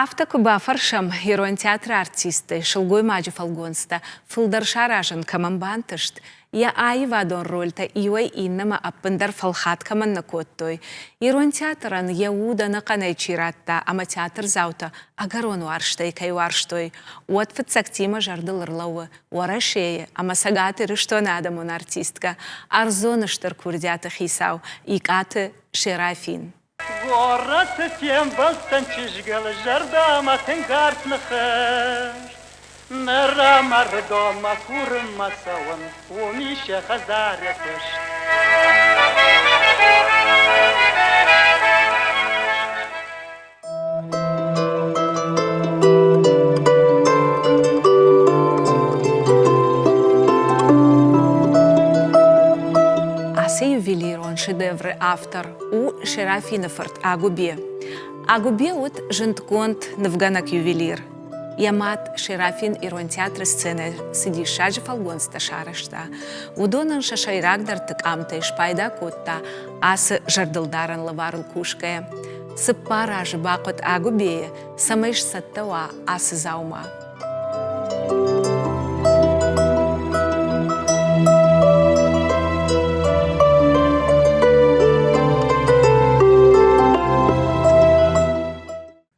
Афтӕ куы бафӕрсӕм ирон театры артисттӕй сылгоймаджы фӕлгонцтӕ фылдӕр саразын кӕмӕн бантыст, йӕ аивадон рольтӕ иуӕй иннӕмӕ ӕппындӕр фӕлхат кӕмӕн нӕ кодтой, ирон театрӕн йӕ уд ӕнӕхъӕнӕй чи радта ӕмӕ театрдзаутӕ ӕгӕрон уарзтӕй кӕй уарзтой, уӕд фыццӕгтимӕ зӕрдыл ӕрлӕууы Уӕрӕсейы ӕмӕ Цӕгат Ирыстоны адӕмон артисткӕ, ӕрдзон стыр курдиаты хицау Икъаты Серафин. Горӕты фембӕлдтӕн чызгыл зӕрдӕмӕ тынг арф ныххызт. Ныр ӕм ӕрыдонмӕ курынмӕ цӕуын, уым ис йӕ хӕдзары куыст. Ацы ювелирон шедевры автор у Серафины фырт Агуыбе. Агуыбе уыд зындгонд нывгӕнӕг-ювелир. Йӕ мад Серафин ирон театры сценӕйы цы диссаджы фӕлгонцтӕ сарӕзта, уыдонӕн сӕ сӕйрагдӕрты къамтӕй спайда кодта ацы зӕрдылдарӕн лӕварыл кусгӕйӕ. Цыппар азы бахъуыд Агуыбейы, цӕмӕй сцӕттӕ уа ацы дзаума.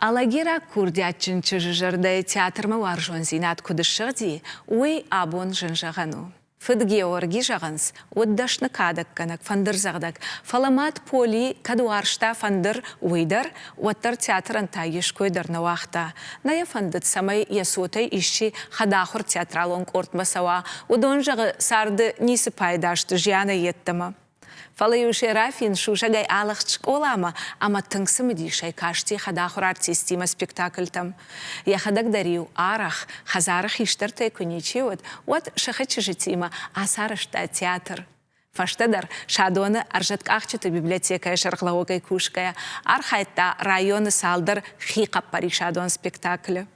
Алагираг курдиатджын чызджы зӕрдӕйы театрмӕ уарзондзинад куыд ссыгъди, уый абон зын зӕгъӕн у. Фыд Георги, зӕгъынц, уыд дӕсны кадӕггӕнӕг, фӕндырдзӕгъдӕг, фӕлӕ мад Поли кӕд уарзта фӕндыр, уый дӕр, уӕддӕр театрӕн та йе ской дӕр нӕ уагъта. Нӕ йӕ фӕндыд, цӕмӕй йӕ цотӕй исчи хӕдахуыр театралон къордмӕ цӕуа, уыдон, зӕгъы, царды ницы пайда сты зианӕй йеддӕмӕ. Фӕлӕ-иу Серафин сусӕгӕй алыгъд скъоламӕ ӕмӕ тынг цымыдисӕй касти хӕдахуыр артисттимӕ спектакльтӕм. Йӕхӕдӕг дӕр-иу арӕх, хӕдзары хистӕртӕй куы ничи уыд, уӕд сыхы чызджытимӕ ацарӕзта театр. Фӕстӕдӕр Садоны ӕрзӕткъахджыты библиотекӕйы сӕргълӕууӕгӕй кусгӕйӕ архайдта районы цалдӕр хихъӕппӕрисадон спектаклы.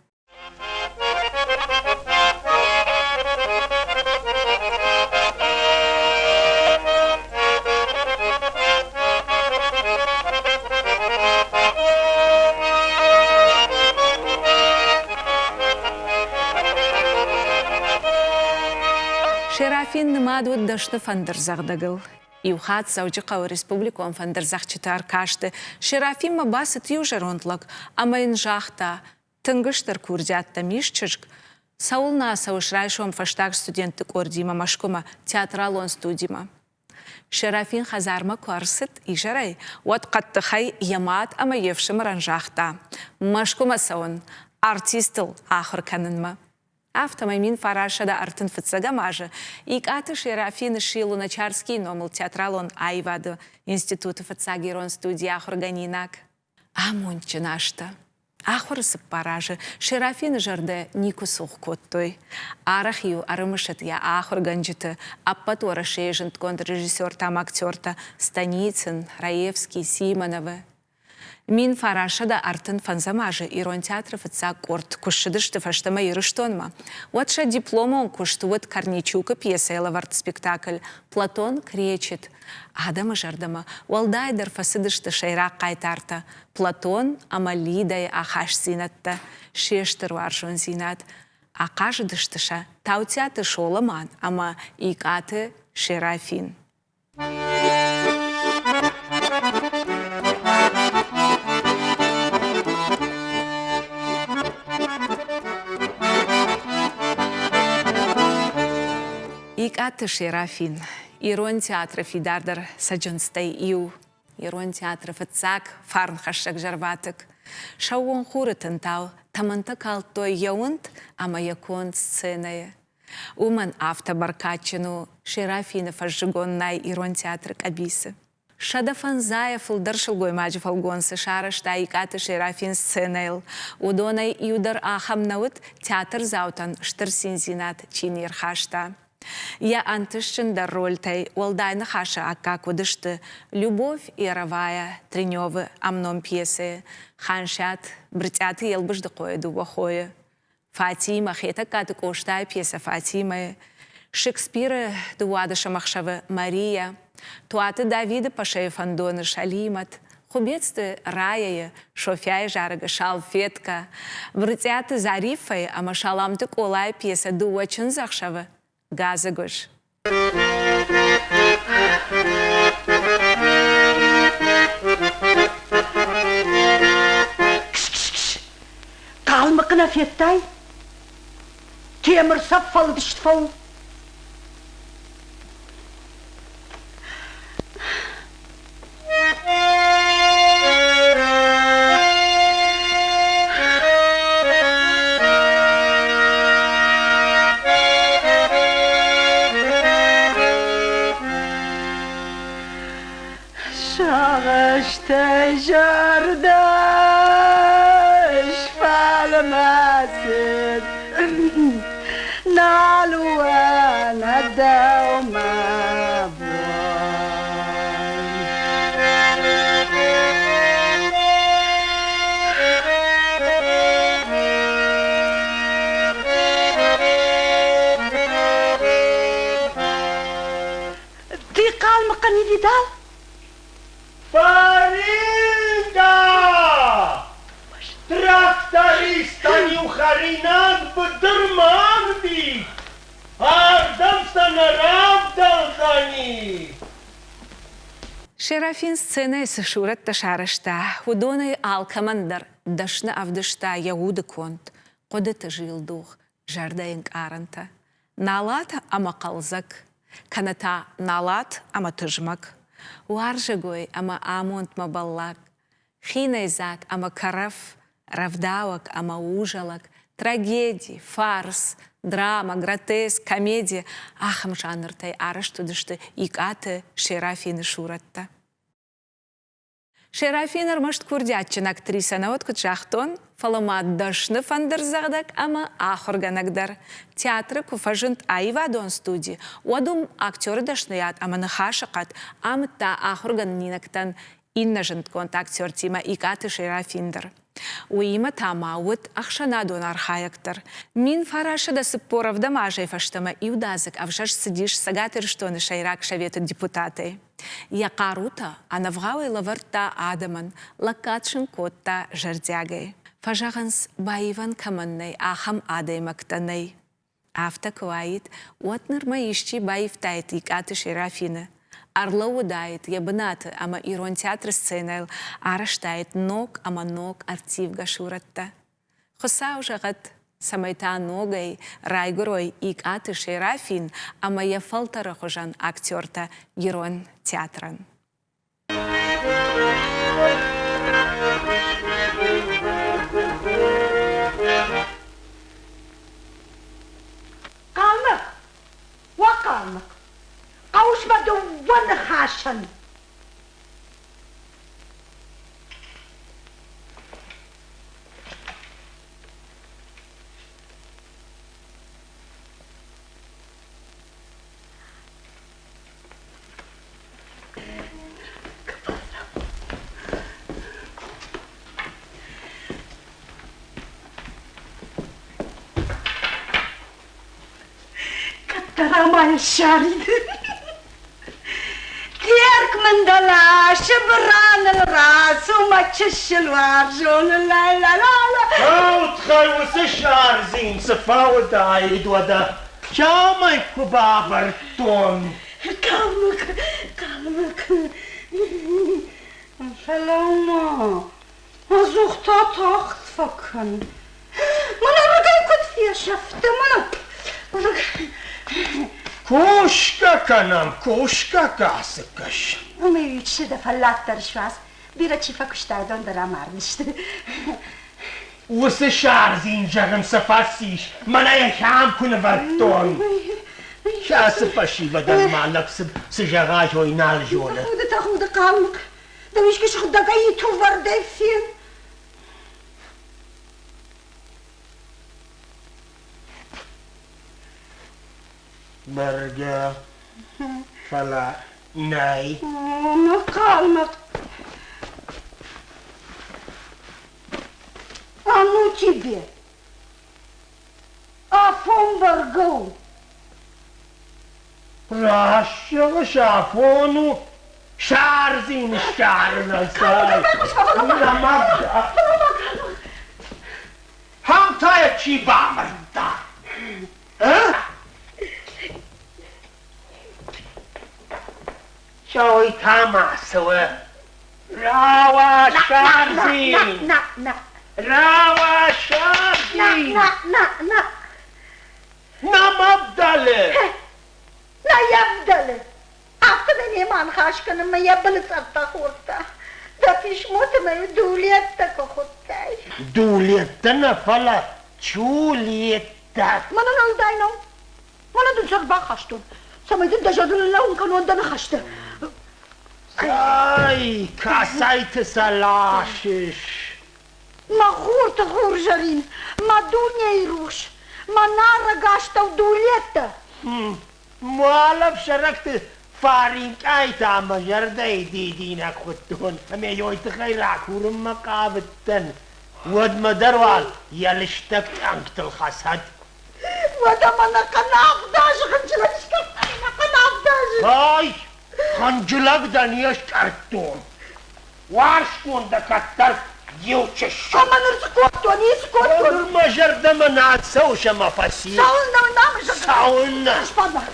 Серафин нымад уыд дӕсны фӕндырдзӕгъдӕгыл. Иу хатт Дзӕуджыхъӕуы республикон фӕндырдзӕгъдджыты ӕркасты Серафинмӕ бацыд иу зӕронд лӕг ӕмӕ йын загъта, Тынг стыр курдиӕттӕм ис чызг. Цӕуылнӕ ацӕуыс райсом фӕстаг студентты къордимӕ Мӕскуымӕ театралон студимӕ? Серафин хӕдзармӕ куы ӕрцыд изӕрӕй, уӕд хъӕддыхӕй йӕ мад ӕмӕ йе фсымӕрӕн загъта: Мӕскуымӕ цӕуын артистыл ахуыр кӕнынмӕ. Афтӕмӕй 1935 азы Икъаты Серафин сси Луначарскийы номыл театралон аивады институты фыццаг ирон студийы ахуыргӕнинаг. Амондджын азтӕ. Ахуыры цыппар азы Серафины зӕрдӕ никуы цух кодтой. Арӕх-иу ӕрымысыд йӕ ахуыргӕнджыты, ӕппӕт Уӕрӕсейы зындгонд режиссертӕ ӕмӕ актертӕ Станицын, Раевский, Симоновы. 1935 азы Ирон театры фыццаг къорд куы ссыдысты фӕстӕмӕ Ирыстонмӕ, уӕд сӕ дипломон куыст уыд Корнейчукы пьесӕйы лӕвӕрд спектакль «Платон кречет». Адӕмы зӕрдӕмӕ уӕлдайдӕр фӕцыдысты сӕйраг хъайтартӕ Платон ӕмӕ Лидӕйы ахастдзинӕдтӕ, се стыр уарзондзинад. Ахъазыдысты сӕ Таутиаты Соломан ӕмӕ Икъаты Серафин. Икъаты Серафин Ирон театры фидардӕр цӕджындзтӕй иу. Ирон театры фыццаг фарнхӕссӕг зӕрватыкк. Сӕууон хуры тынтау тӕмӕнтӕ калдтой йӕ уынд ӕмӕ йӕ конд сценӕйы. Уымӕн афтӕ бӕркадджын у Серафины фӕззыгон най Ирон театры къӕбицы. 150-ӕй фылдӕр сылгоймаджы фӕлгонцы сарӕзта Икъаты Серафин сценӕйыл. Уыдонӕй иу дӕр ахӕм нӕ уыд, театрдзаутӕн стыр циндзинад чи не рхаста. Йӕ ӕнтыстджындӕр рольтӕй уӕлдай ныхасы аккаг уыдысты Любовь Яровая Треневы ӕмном пьесӕйы, Хансиат Брытъиаты Елбыздыхъойы дыууӕ хойы, Фатимӕ Хетӕгкаты Къостайы пьесӕ Фатимӕ-йы, Шекспиры Дыууадӕсӕм ӕхсӕвы Мария, Туаты Давиды Пашайы фӕндоны Сӕлимӕт, Хуыбецты Райӕйы Софяйы зарӕг «Салфеткӕ», Брытъиаты Зариффӕйы ӕмӕ Саламты Къолайы пьесӕ «Дыууӕ чындзӕхсӕвы» Газыгуыз. Хъалмыхъ нӕ федтай? Темыр сӕ фӕлдыст фӕу. Сагъӕстӕй зӕрдӕ сфӕлмӕцыд, нал уӕ дӕумӕ Ты Хъалмыхъы не видал? Фаринда! Трактористӕн-иу хӕринаг быдырмӕ арвит, ардӕм сӕ нӕ равдӕлдзӕни. Серафин сценӕйы цы сурӕттӕ сарӕзта, уыдонӕй алкӕмӕн дӕр дӕсны ӕвдыста йӕ уды конд, хъуыдыты зилдух, зӕрдӕйы ӕнкъарӕнтӕ. Налат ӕмӕ хъӕлдзӕг, кӕнӕ та налат ӕмӕ тызмӕг, уарзӕгой ӕмӕ амондмӕ бӕллаг, хинӕйдзаг ӕмӕ кӕрӕф, рӕвдауӕг ӕмӕ узӕлӕг, трагеди, фарс, драма, гротеск, комеди ахӕм жанртӕй арӕзт уыдысты Икъаты Серафины сурӕттӕ. Серафин ӕрмӕст курдиатджын актрисӕ нӕ уыд, куыд загътон, фӕлӕ ма дӕсны фӕндырдзӕгъдӕг ӕмӕ ахуыргӕнӕг дӕр. Театры куы фӕзынд аивадон студи, уӕд уым актеры дӕсныйад ӕмӕ ныхасы хъӕд амыдта ахуыргӕнинӕгтӕн иннӕ зындгонд актертимӕ Икъаты Серафин дӕр. Уыимӕ та ма уыд ӕхсӕнадон архайӕг дӕр. 1947 азӕй фӕстӕмӕ иудадзыг ӕвзӕрст цыдис Цӕгат Ирыстоны Сӕйраг Советы депутатӕй. Йӕ хъарутӕ ӕнӕвгъауӕй лӕвӕрдта адӕмӕн, лӕггад сын кодта зӕрдиагӕй. Фӕзӕгъынц, баивӕн кӕмӕн нӕй, ахӕм адӕймӕгтӕ нӕй. Афтӕ куы уаид, уӕд нырмӕ исчи баивтаид Икъаты Серафины, ӕрлӕууыдаид йӕ бынаты ӕмӕ ирон театры сценӕйыл арӕзтаид ног ӕмӕ ног ӕрттивгӕ сурӕттӕ. Хуыцау зӕгъӕд, цӕмӕй та ногӕй райгуырой Икъаты Серафин ӕмӕ йӕ фӕлтӕры хуызӕн актертӕ ирон театрӕн. Хъалмыхъ, уӕ Хъалмыхъ, хъӕуыс мӕ дыууӕ ныхасӕн. Кӕддӕра ма ссарид. Терк мын дӕлӕ Сыбыраныл рацу, мӕ чысыл уарзон, ла-ла-ла-ла. Аутхай уыцы сардзин цы фӕуыдаид уӕдӕ, кӕмӕй куы бавӕрдтон. Калмык, калмык. Фӕлӕуу-ма, ӕдзух та тагъд фӕкӕн. Мӕнӕ рагӕй куыд фесӕфтӕ, мӕнӕ. Кусгӕ кӕнӕм, кусгӕ кӕцы кӕс. Уымӕй чысыл дӕ фӕллад дӕр суадз. Бирӕ чи фӕкуыста, уыдон дӕр амардысты. Уыцы сардзин зӕгъын цы фӕцис, мӕнӕ йӕхи куы нывӕрдтон. Кӕцы фӕсивӕдӕн ма лӕг цы зӕгъа, ой нал зоны. Тӕхуды, тӕхуды, хъалмыхъ, дӕу искуы сыгъдӕгӕй итувӕрдӕй фен. Бӕргӕ, фӕлӕ нӕй. Мӕ хъалмыхъ, А ну тебе! Афон бӕргӕ у. Раст зӕгъыс, афон у. Сардзин ссарынӕн цай. Хам та йӕ чи бамардта? Ой, та ма цӕуы. Рауа сардзин! На, на, Рауа сардзин! На, на, на! Нӕ мӕ вдӕлы! Нӕ йӕ вдӕлы! Афтӕмӕй немӕ аныхас кӕнынмӕ йӕ былыцъӕрттӕ хордта. Дӕ писмоты мӕ Дулеттӕ куы хуыдтай. Дулеттӕ нӕ, фӕлӕ Чулеттӕ. Мӕнӕн уӕлдай нӕу. Мӕнӕ дын сӕ рбахастон, цӕмӕй дын дӕ зӕрдыл лӕууын кӕнон дӕ ныхӕстӕ. Цӕй, кӕцӕйты сӕ ласыс? Мӕ хурты хурзӕрин, мӕ дунейы рухс, мӕ нарӕг астӕу Дулеттӕ. Муал ӕфсӕрӕгты фаринкъӕй та мӕ зӕрдӕйы дидинӕг хуыдтон ӕмӕ йой тыххӕй ракурынмӕ хъавыдтӕн. Уӕдмӕ дӕр уал йӕ лыстӕг тъӕнгтыл хӕцӕд. Уӕдӕ мӕ нӕхъӕн авдазы хынджылӕг скъӕрдтай, нӕхъӕн авдазы! Ай, хынджылӕг дӕ не скъӕрдтон. Уарзтон дӕ кӕддӕр иу чысыл. Ӕмӕ ныр цы кодтон, и цы кодтон? Ныр мӕ зӕрдӕмӕ нӕ цӕуыс ӕмӕ фӕци. Цӕуылнӕ, нӕ мӕ зӕрдӕмӕ? Цӕуылнӕ? Сбад ма.